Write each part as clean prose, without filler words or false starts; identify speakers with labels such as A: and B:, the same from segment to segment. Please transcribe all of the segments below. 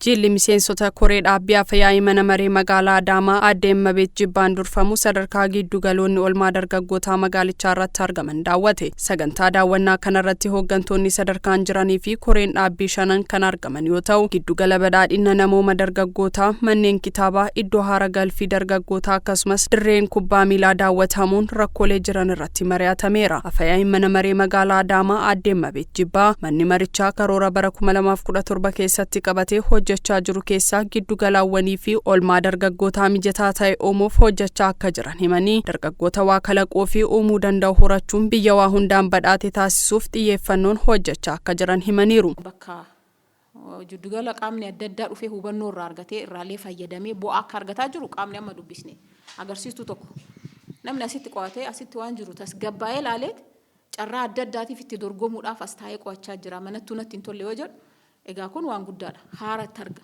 A: Jilli miseensota koree dhaabbii Afyaa'ii mana maree magaalaa Adaamaa aadde Immabeet Jibbaan durfamu sadarkaa giddugaloonni oolmaa dargaggootaa magaalichaa irratti argaman daawwate. Sagantaa daawwannaa kanarratti hooggantoonni sadarkaan jiranii fi koreen dhaabbii shanan kan argaman yoo ta'u, giddugala badhaadhina namooma dargaggootaa, manneen kitaabaa, iddoo haara galfii dargaggootaa akkasumas dirreen kubbaa miilaa daawwatamuun rakkoolee jiran irratti mari'atameera. Afyaa'iin mana maree magaalaa Adaamaa aadde Immabeet Jibbaa manni marichaa karoora bara 2017 keessatti qabatee hojjechaa jiru keessaa giddugalaawwanii fi oolmaa dargaggootaa mijataa ta'e uumuuf hojjechaa akka jiran himanii, dargaggoota waa kalaquu fi uumuu danda'u horachuun biyya waa hundaan badhaate taasisuuf xiyyeeffannoon hojjechaa akka jiran himaniiru.
B: Bakka jiddugala qaamni adda addaa dhufee hubannoo irraa argatee irraallee fayyadamee bu'aa akka argataa jiru qaamni amma dubbisne agarsiistuu tokko. Namni asitti qo'atee asitti waan jiru tasgabbaa'ee ilaaleet carraa adda addaatiif itti dorgomuudhaaf as taa'ee qo'achaa jira. Manattuu natti hin tolle yoo jedhu, egaa kun waan guddaadha.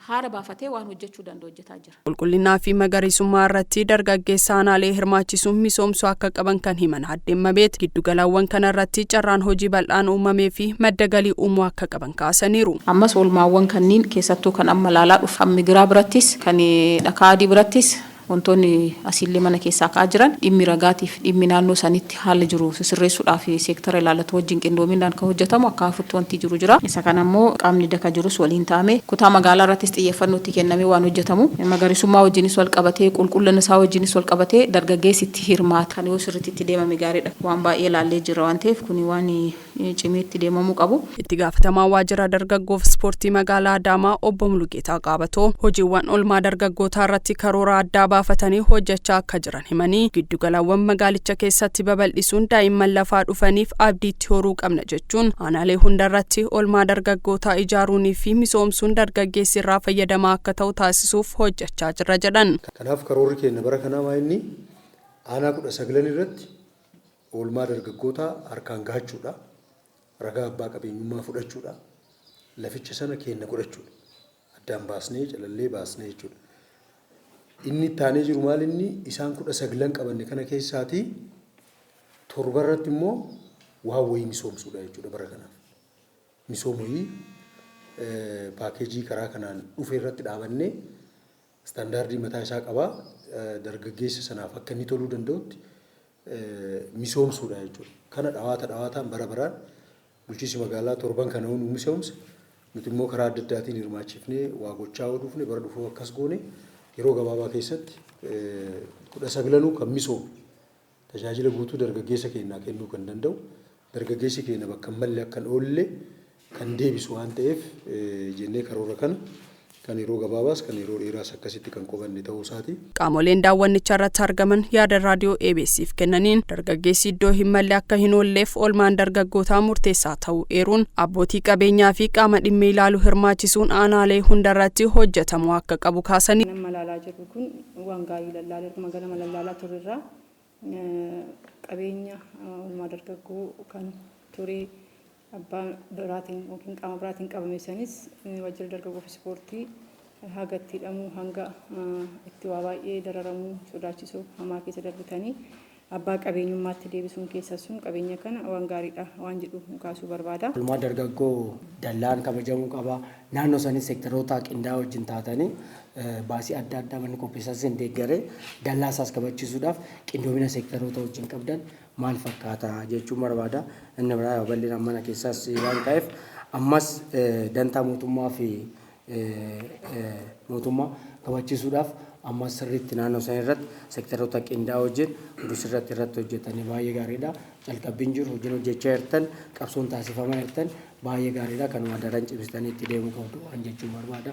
B: Haara baafatee waan hojjechuu danda'u hojjetaa jira.
A: Qulqullinnaa fi magariisummaa irratti dargaggeessa aanaalee hirmaachisuun misoomsuu akka qaban kan himan aadde Immabeet, giddugalawwan kana irratti carraan hojii bal'aan uumamee fi madda galii uumuu akka qaban kaasaniiru.
B: Ammas oolmaawwan kanniin keessattuu kan amma ilaalaa dhufu kan migiraa birattis, kan dhakaa adii birattis, wantoonni asiillee mana keessaa ka'aa jiran dhimmi ragaatiif dhimmi naannoo sanitti haala jiru sisirreessuudhaaf seektara ilaallatu wajjin qindoominaan kan hojjetamu akka hafutti wanti jiru jira. Isa kana immoo qaamni daka jirus waliin ta'ame kutaa magaalaa irrattis xiyyeeffannoo itti kennamee waan hojjetamu, magariisummaa wajjinis wal qabatee, qulqullina isaa wajjinis wal qabatee, dargaggeessi itti hirmaata. Kan yoo sirriitti itti deemame gaariidha. Waan baay'ee ilaallee jira waan ta'eef kuni waan cimee itti deemamuu qabu.
A: Itti gaafatamaa waajjira dargaggoof ispoortii magaalaa Adaamaa obbo Mulugeetaa Qaabatoo hojiiwwan oolmaa dargaggootaa irratti karoora addaa baafatanii hojjechaa akka jiran himanii, giddugalawwan magaalicha keessatti babal'isuun daa'imman lafaa dhufaniif abdiitti horuu qabna jechuun aanaalee hundarratti oolmaa dargaggootaa ijaaruunii fi misoomsuun dargaggeessi irraa fayyadamaa akka ta'u taasisuuf hojjechaa jirra jedhan.
C: Kanaaf karoorri keenya bara kanaa maa inni aanaa 19 irratti oolmaa dargaggootaa harkaan gahachuudha. Ragaa abbaa qabeenyummaa fudhachuudha. Laficha sana keenya godhachuudha. Addaan baasnee calallee baasnee jechuudha. Inni itti aanee jiru maal inni isaan 19 qabanne kana keessaatii 7 irratti immoo waan wayii misoomsuudha jechuudha bara kanaaf. Misooma wayii paakeejii karaa kanaan dhufe irratti dhaabannee istaandaardii mataa isaa qabaa, dargaggeessa sanaaf akka inni toluu danda'utti misoomsuudha jechuudha. Kana dhawaata dhawaataan bara baraan bulchiinsi magaalaa torban kana nu misoomsa. Nuti immoo karaa adda addaatiin hirmaachifnee waa gochaa yoo dhufne, bara dhufuu akkas goone, yeroo gabaabaa keessatti 19nuu kan misoomu, tajaajila guutuu dargaggeessa keenyaa kennuu kan danda'u, dargaggeessi keenya bakka hin malle akka hin oolle kan deebisu waan ta'eef jennee karoora kana kan yeroo gabaabaas kan yeroo dheeraas akkasitti kan qobanne ta'uu isaati.
A: Qaamoleen daawwannicha irratti argaman yaada raadiyoo ABS'f kennaniin dargaggeessi iddoo hin malle akka hin oolleef oolmaan dargaggootaa murteessaa ta'uu eeruun, abbootii qabeenyaa fi qaama dhimmi ilaalu hirmaachisuun aanaalee hundarratti hojjetamuu akka qabu kaasanii.
D: Nama laalaa jirru kun waan gaarii lallaalee erguma ganama lallaalaa turrerraa qabeenya oolmaa dargaggoo kan ture abbaa biraatiin yookiin qaama biraatiin qabame sanis waajjira dargaggoo fi ispoortii haga itti hidhamuu, hanga itti waa baay'ee dararamuu sodaachisoo hamaa keessa darbitanii abbaa qabeenyummaatti deebisuun keessa sun qabeenya kana waan gaariidha waan jedhu kaasuu barbaada.
E: Oolmaa dargaggoo dallaan kabajamuu qaba. Naannoo sanis seektaroota qindaa'aa wajjin taatanii baasii adda addaa manni qopheessaa isin deeggaree dallaa isaas kabachiisuudhaaf qindoomina seektaroota wajjin qabdan maal fakkaata jechuun barbaada. Inni biraa bal'inaan mana keessaas waan ka'eef, ammas dantaa mootummaa fi mootummaa kabachiisuudhaaf ammas sirriitti naannoo sana irratti seektaroota qindaa'aa wajjin oduu sirriitti irratti hojjetanii baay'ee gaariidha. Calqabbiin jiru, hojiin hojjechaa jirtan, qabsoon taasifamaa jirtan baay'ee gaariidha. Kanuma daran cimsitanii itti deemuu qabdu waan jechuun barbaada.